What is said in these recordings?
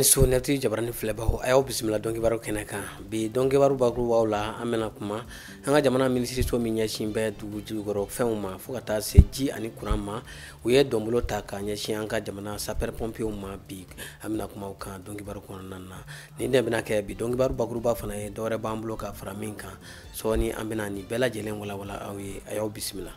Ani su nɛti jabarani filɛbaw, a y'aw bisimila dɔnkibaru kɛnɛ kan. Bi dɔnkibaru bakurubaw la, an bɛna kuma an ka jamana minisiriso min ɲɛsin bɛ dugu jukɔrɔ fɛnw ma fo ka taa se ji ani kuran ma, u ye dɔnbolo ta ka ɲɛsin an ka jamana sapeur pompiers ma. Bi an bɛna kuma o kan dɔnkibaru kɔnɔna na. Nin de bɛna kɛ bi dɔnkibaru bakuruba fana ye. Dɔwɛrɛ b'an bolo ka fara min kan sɔɔni, an bɛna nin bɛɛ lajɛlen walawala aw ye. A y'aw bisimila.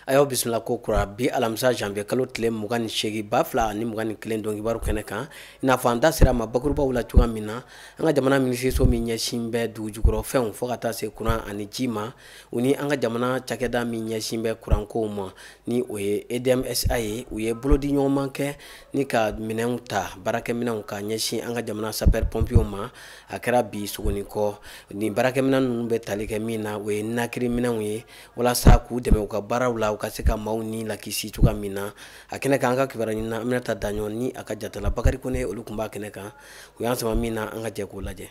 A y'aw bisimila ko kura bi alamisa janvier kalo tile 28 2021 dɔnkibaru kɛnɛ kan. I n'a fɔ an da sera ma bakurubaw la cogoya min na, an ka jamana minisiriso min ɲɛsin bɛ dugu jukɔrɔ fɛnw fo ka taa se kuran ani ji ma, u ni an ka jamana cakɛda min ɲɛsin bɛ kurankow ma, ni o ye EDMSA ye, u ye bolodi ɲɔgɔnman kɛ ni ka minɛnw ta, baarakɛminɛnw ka ɲɛsin an ka jamana sapeur pompiers ma. A kɛra bi Sogonikɔ. Nin baarakɛminɛn ninnu bɛ tali kɛ min na, o ye ninakili minɛnw ye walasa k'u dɛmɛ u ka baaraw la, u ka se ka maaw ni lakisi cogoya min na. A kɛnɛ kan, an ka kibaruya ɲinina Aminata Daɲɔ ni a ka jatala Bakari Kone, olu tun b'a kɛnɛ kan. U y'an sama min na, an ka jɛ k'o lajɛ.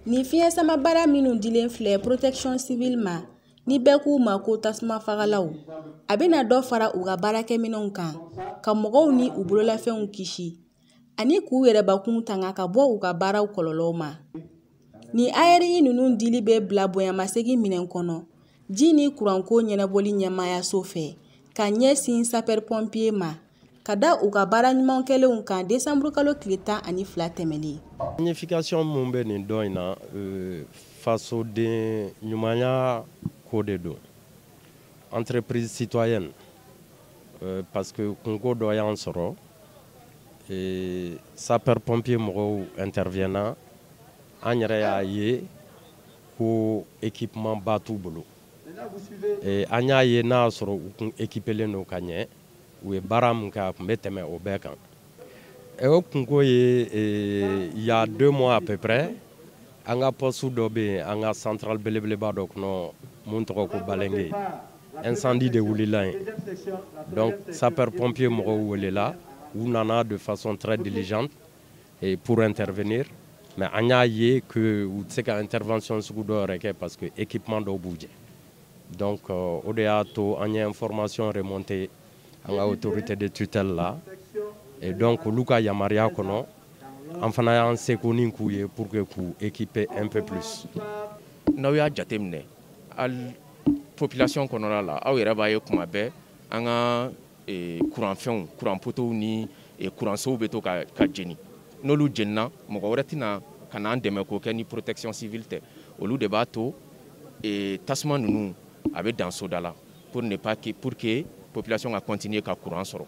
Nin fiɲɛ sama baara minnu dilen filɛ protection civile ma, ni bɛɛ k'u ma ko tasuma fagalaw, a bɛna dɔ fara u ka baarakɛminɛnw kan ka mɔgɔw ni u bololafɛnw kisi ani k'u yɛrɛbakun tanga ka bɔ u ka baaraw kɔlɔlɔw ma. Nin ARI ninnu dili bɛ bila bonyamasegin minɛn kɔnɔ ji ni kuranko ɲɛnabɔli ɲɛmaayaso fɛ ka ɲɛsin sapeur pompier ma, ka da u ka baara ɲuman kɛlenw kan décembre kalo tile 12 tɛmɛnen. Signification mun bɛ nin dɔn in na, fasoden ɲumanya ko de don, entreprise citoyenne, parce que kunko dɔ y'an sɔrɔ, sapeur pompier mɔgɔw interviennent, an yɛrɛ y'a ye ko équipement ba t'u bolo. An y'a ye n'a y'a sɔrɔ u kun équipelen don ka ɲɛ, u ye baara mun kɛ, a tun bɛ tɛmɛ o bɛɛ kan. O kunko ye, il y a 2 mois à peu près, an ka poste dɔ bɛ yen, an ka centrale belebeleba dɔ kɔnɔ mun tɔgɔ ko Balenge, incendie de wulila yen. Donc sapeur pompier mɔgɔw welela, u nana de façon très diligente et pour intervenir, mais an y'a ye que u tɛ se ka intervention sugu dɔ yɛrɛ kɛ parce que équipement dɔw b'u jɛ. Donc o de y'a to an ye information remonter an ka autorité de tutelle la, et donc olu ka yamaruya kɔnɔ, an fana y'an seko ni k'u ye pour que k'u équiper un peu plus. N'aw y'a jateminɛ, hali population kɔnɔna la, aw yɛrɛ b'a ye kuma bɛɛ an ka kuranfɛnw, kuranpotow ni kuransow bɛ to ka jeni. N'olu jenina, mɔgɔ wɛrɛ tɛna ka n'an dɛmɛ k'o kɛ ni protection civile tɛ. Olu de b'a to tasuma ninnu a bɛ dan soda la pour ne pas que, pour que population ka continuer ka courant sɔrɔ.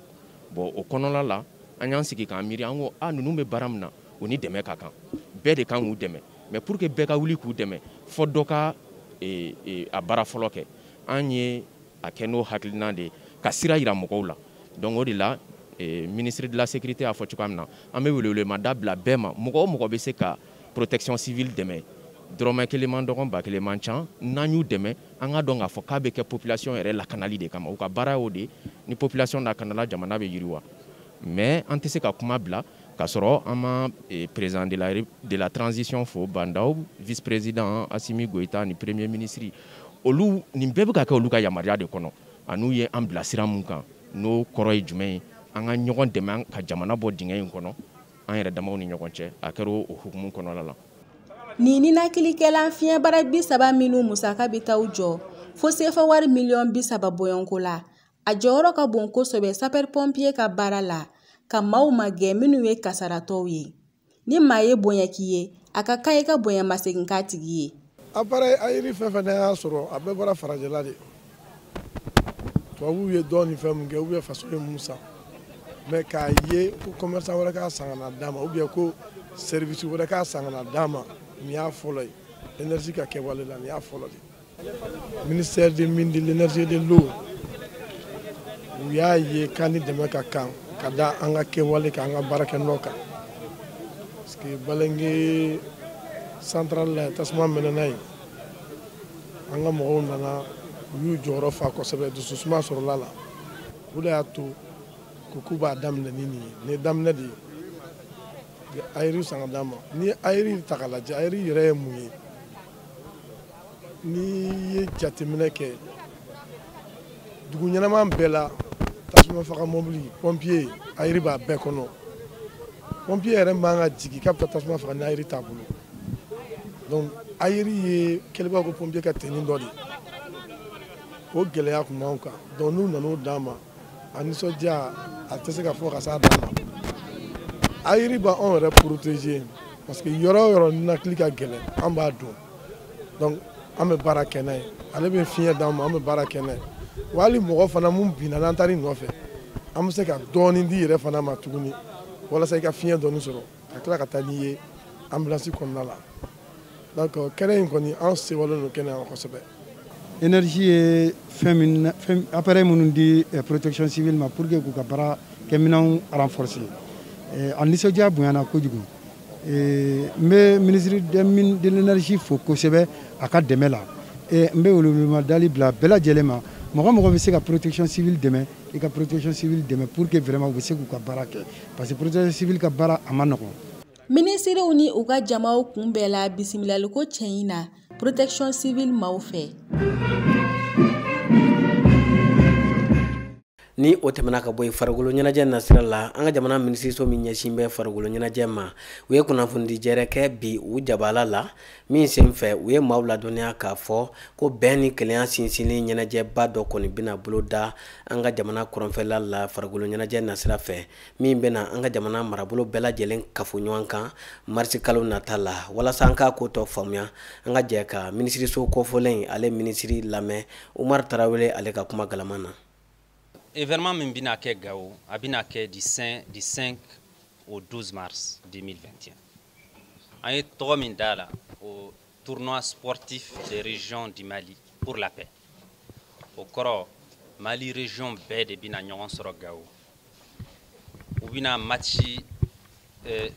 Bon, o kɔnɔna la, an y'an sigi k'an miiri, an ko a ninnu bɛ baara min na, o ni dɛmɛ ka kan, bɛɛ de kan k'u dɛmɛ. Mais pour que bɛɛ ka wuli k'u dɛmɛ, fɔ dɔ ka a baara fɔlɔ kɛ. An ye a kɛ n'o hakilina de ye ka sira yira mɔgɔw la. Donc o de la, ministre de la Sécurité y'a fɔ cogoya min na, an bɛ welewelemada bila bɛɛ ma, mɔgɔ o mɔgɔ bɛ se ka protection civile dɛmɛ, dɔrɔmɛ kelen man dɔgɔn, ba kelen man ca. N'an y'u dɛmɛ, an ka dɔn k'a fɔ k'a bɛ kɛ population yɛrɛ lakanali de kama. U ka baara y'o de. Ni population lakanala, jamana bɛ yiriwa. Mais an tɛ se ka kuma bila k'a sɔrɔ an ma président de la transition fo, Bah N'Daw, vice président Assimi Goïta ni premier ministre. Olu nin bɛɛ bɛ ka kɛ olu ka yamaruya de kɔnɔ, an'u ye an bila sira mun kan, n'o kɔrɔ ye jumɛn ye? An ka ɲɔgɔn dɛmɛ ka jamana bɔ dingɛ in kɔnɔ, an yɛrɛ damaw ni ɲɔgɔn cɛ. A kɛra o hukumu kɔnɔna la. Nin ninakilikɛlan fiɲɛbara 30 minnu musaka bɛ taa u jɔ fo sefa wari miliyɔn 30 bɔɲɔgɔnko la, a jɔyɔrɔ ka bon kosɛbɛ sapeur pompier ka baara la ka maaw magɛn minnu ye kasaratɔw ye. Ni maa ye bonya k'i ye, a ka kan i ka bonyamasegin k'a tigi ye. Appareil AERI fɛn fɛn n'a y'a sɔrɔ, a bɛɛ bɔra farajɛla de. Tubabuw ye dɔn ni fɛn mun kɛ, ou bien faso ye mun san, mais k'a ye ko commerçant wɛrɛ k'a san ka na d'a ma, ou bien ko service wɛrɛ k'a san ka na d'a ma, nin y'a fɔlɔ ye. Énergie ka kɛwale la, nin y'a fɔlɔ de. Ministère des Mines, de l'Énergie et de l'Eau, u y'a ye k'an ni dɛmɛ ka kan ka da an ka kɛwale kan, an ka baarakɛnɔ kan, parce que Balenge centrale la, tasuma mɛnɛna yen, an ka mɔgɔw nana, u y'u jɔyɔrɔ fa kosɛbɛ, dususuma sɔrɔla la. O de y'a to ko k'u b'a daminɛ ni nin ye. Nin ye daminɛ de ye, u ye AERI san ka d'a ma. N'i ye AERI ta k'a lajɛ, AERI yɛrɛ ye mun ye? N'i ye jateminɛ kɛ, dugu ɲɛnama bɛɛ la, tasuma faga mobili, pompier, AER b'a bɛɛ kɔnɔ. Pompier yɛrɛ man ka jigin k'a bɛ taa tasuma faga ni AER t'a bolo. Donc AER ye kɛlɛbaga ko pompier ka tenue dɔ de ye. O gɛlɛya tun b'anw kan. Donc n'u nan'o d'an ma, a nisɔndiya a tɛ se ka fɔ ka s'a dan ma. AER b'anw yɛrɛ protéger parce que yɔrɔ o yɔrɔ ninakili ka gɛlɛn, an b'a dɔn. Donc an bɛ baara kɛ n'a ye. Ale bɛ fiɲɛ d'an ma, an bɛ baara kɛ n'a ye. Wa hali mɔgɔ fana mun binna n'an taar'i nɔfɛ, an bɛ se ka dɔɔnin di yɛrɛ fana ma tuguni walasa i ka fiɲɛ dɔɔni sɔrɔ ka tila ka taa n'i ye ambulance kɔnɔna la. Donc kɛnɛ in kɔni, an sewalen don kɛnɛ kan kosɛbɛ. Énergie ye fɛn min, fɛn appareil minnu di protection civile ma pour que k'u ka baara kɛminɛnw renforcer, a nisɔndiya bonyana kojugu. N bɛ ministre des Mines de l'Énergie fo kosɛbɛ a ka dɛmɛ la. N bɛ welewelemada bila bɛɛ lajɛlen ma, mɔgɔ mɔgɔ bɛ se ka protection civile dɛmɛ, i ka protection civile dɛmɛ pour que vraiment u bɛ se k'u ka baara kɛ, parce que protection civile ka baara a ma nɔgɔn. Minisiriw ni u ka jamaw kunbɛn la bisimilaliko cɛɲi na protection civile maaw fɛ. Ni o tɛmɛna ka bɔ yen, farikolo ɲɛnajɛ nasira la, an ka jamana minisiriso min ɲɛsin bɛ farikolo ɲɛnajɛ ma, u ye kunnafonidi jɛrɛ kɛ bi u jabala la min sen fɛ, u ye maaw ladɔnniya k'a fɔ ko bɛn ni kelenya sinsinni ɲɛnajɛba dɔ kɔni bɛna bolo da an ka jamana kɔrɔnfɛla la farikolo ɲɛnajɛ nasira fɛ, min bɛna an ka jamana marabolo bɛɛ lajɛlen kafo ɲɔgɔn kan marisi kalo nata la. Walasa an k'a ko tɔ faamuya, an ka jɛ ka minisiriso kɔfɔlen ale minisiri lamɛn, Umaru Tarawele, ale ka kuma galama na. Événement min bɛna kɛ Gao, a bɛna kɛ du 5 au 12 mars 2021. An ye tɔgɔ min d'a la, o tournoi sportif des régions du Mali pour la paix. O kɔrɔ, Mali région bɛɛ de bɛna ɲɔgɔn sɔrɔ Gao. U bɛna match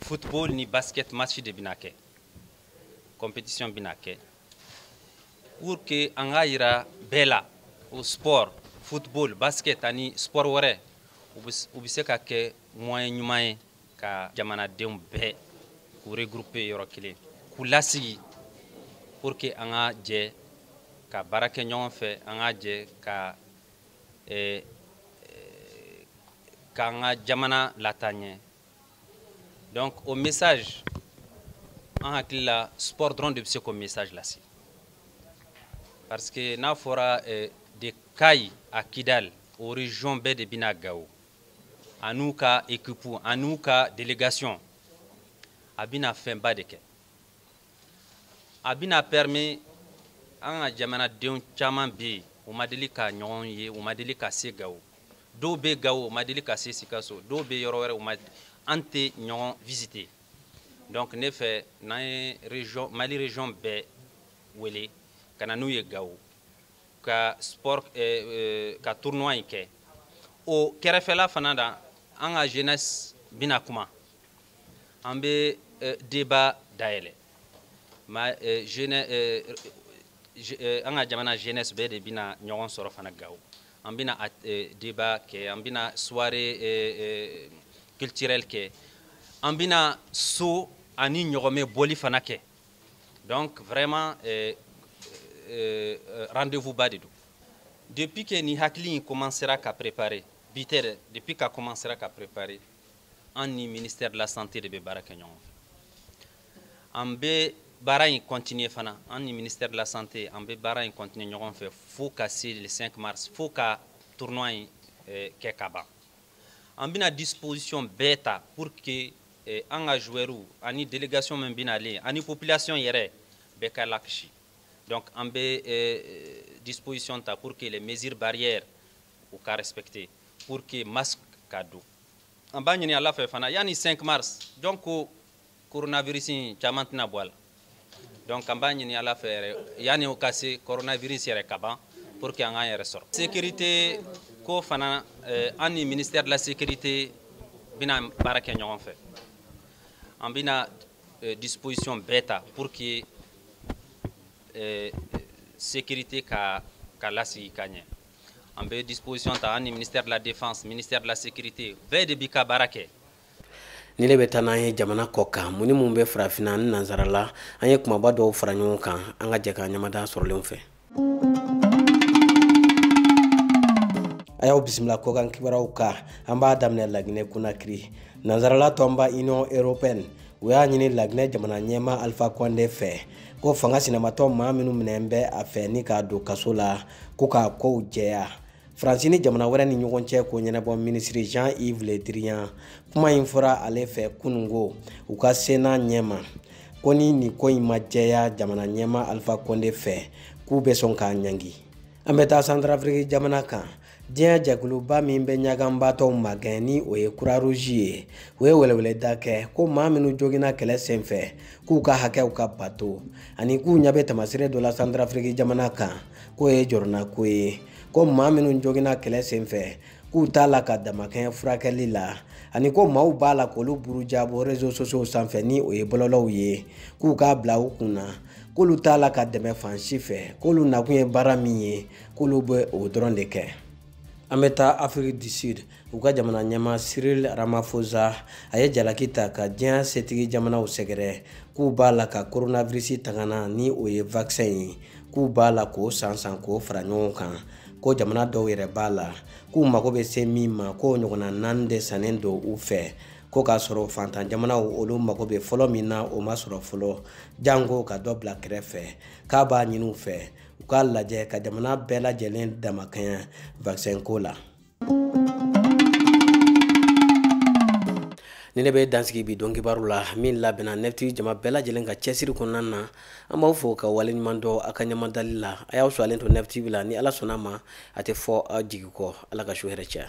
football ni basket match de bɛna kɛ. Compétition bɛna kɛ. Pour que an k'a yira bɛɛ la, o sport, football, basket ani sport wɛrɛ, u bɛ se ka kɛ moyen ɲuman ye ka jamanadenw bɛɛ k'u regrouper yɔrɔ kelen, k'u lasigi pour que an ka jɛ ka baara kɛ ɲɔgɔn fɛ, an ka jɛ ka k'an ka jamana lataa ɲɛ. Donc o message, an hakili la, sport dɔrɔn de bɛ se k'o message lase, parce que n'a fɔra de Kayes à Kidal, o région bɛɛ de bɛna Gao, a n'u ka équipe, a n'u ka délégation, a bɛna fɛnba de kɛ. A bɛna permet an ka jamanadenw caman bɛ yen, u ma deli ka ɲɔgɔn ye, u ma deli ka se Gao. Dɔw bɛ Gao, u ma deli ka se Sikaso, dɔw bɛ yɔrɔ wɛrɛ, u ma, an tɛ ɲɔgɔn visiter. Donc ne fɛ, n'an ye région, Mali région bɛɛ wele ka na n'u ye Gao ka sport ka tournoi in kɛ. O kɛrɛfɛla fana da, an ka jeunesse bɛna kuma, an bɛ débat dayɛlɛ ma jeune, an ka jamana jeunesse bɛɛ de bɛna ɲɔgɔn sɔrɔ fana Gao. An bɛna débat kɛ, an bɛna soirée culturelle kɛ, an bɛna so ani ɲɔgɔmɛ bɔli fana kɛ. Donc vraiment rendez-vous ba de don. Depuis que ni hakili in commencera ka préparer, bi tɛ dɛ, depuis ka commencera ka préparer, an ni ministère de la Santé de bɛ baara kɛ ɲɔgɔn fɛ. An bɛ baara in continuer fana, an ni ministère de la Santé, an bɛ baara in continuer ɲɔgɔn fɛ fo ka se le 5 mars, fo ka tournoi in kɛ ka ban. An bɛna disposition bɛɛ ta pour que an ka joueurs ani délégation min bɛna ale ani population yɛrɛ bɛɛ ka lakisi. Donc an bɛ disposition ta pour que les mesures barrières u ka respecter, pour que masque ka don. An b'a ɲini Ala fɛ fana, yanni 5 mars, donc ko coronavirus in caman tɛna bɔ a la. Donc an b'a ɲini Ala fɛ yɛrɛ, yanni o ka se, coronavirus yɛrɛ ka ban pour que an k'an yɛrɛ sɔrɔ. Sécurité ko fana, an ni ministère de la Sécurité bɛna baara kɛ ɲɔgɔn fɛ. An bɛna disposition bɛɛ ta pour que sécurité ka lasigi ka ɲɛ. An bɛ disposition ta, an ni ministère de la Défense, ministère de la Sécurité, bɛɛ de b'i ka baara kɛ. Ni ne bɛ taa n'an ye jamana kɔ kan, mun ni mun bɛ farafinna ni nansara la, an ye kumaba dɔw fara ɲɔgɔn kan, an ka jɛ k'an ɲamada sɔrɔlenw fɛ. A y'aw bisimila kɔkan kibaruyaw kan. An b'a daminɛ Laginɛ Conakry. Nansarala tɔnba Union européenne, u y'a ɲini Laginɛ jamana ɲɛmaa Alpha Condé fɛ ko fanga sinamatɔ maa minnu minɛn bɛ a fɛ ni k'a don kaso la, ko k'a kow jɛya. Faransi ni jamana wɛrɛ ni ɲɔgɔn cɛ ko ɲɛnabɔ minisiri Jean-Yves Le Drian, kuma in fɔra ale fɛ kunungo u ka Sénat ɲɛma, ko ni nin ko in ma jɛya jamana ɲɛmaa Alpha Condé fɛ, k'u bɛ sɔn k'a ɲangi. An bɛ taa Centrafrique jamana kan. Diɲɛ jɛkuluba min bɛ ɲaganbatɔw magɛn ni o ye Croix-Rouge ye, u ye weleweleda kɛ ko maa minnu joginna kɛlɛ senfɛ, k'u ka hakɛw ka bato, ani k'u ɲɛ bɛ taamasere dɔ la Centrafrique jamana kan k'o ye jɔrɔnako ye, ko maa minnu joginna kɛlɛ senfɛ k'u t'a la ka damakɛɲɛ furakɛli la, ani ko maaw b'a la k'olu burujabɔ réseaux sociaux sanfɛ ni o ye bɔlɔlɔw ye, k'u k'a bila u kunna k'olu t'a la ka dɛmɛ fan si fɛ, k'olu nakun ye baara min ye, k'olu bɛ o dɔrɔn de kɛ. An bɛ taa Afrique du Sud. U ka jamana ɲɛmaa Cyril Ramaphosa, a ye jalaki ta ka diɲɛ setigi jamanaw sɛgɛrɛ k'u b'a la ka coronavirus tangana ni o ye vaccin ye, k'u b'a la k'o san san k'o fara ɲɔgɔn kan, ko jamana dɔw yɛrɛ b'a la k'u mago bɛ se min ma, k'o ɲɔgɔnna 4 de sannen don u fɛ, ko k'a sɔrɔ fantan jamanaw olu mago bɛ fɔlɔ min na o ma sɔrɔ fɔlɔ, janko ka dɔ bila kɛrɛfɛ. K'a b'a ɲini u fɛ u k'a lajɛ ka jamana bɛɛ lajɛlen damakɛɲɛ vaccin ko la. Ni ne bɛ dansigi bi don kibaru la min labɛnna Nef TV jama bɛɛ lajɛlen ka cɛsiri kɔnɔna na, an b'aw fo ka waleɲuman dɔn a ka ɲamadali la. A y'aw sɔrɔlen to Nef TV la, ni Ala sɔnna a ma, a tɛ fɔ aw jigi kɔ. Ala ka su hɛrɛ caya.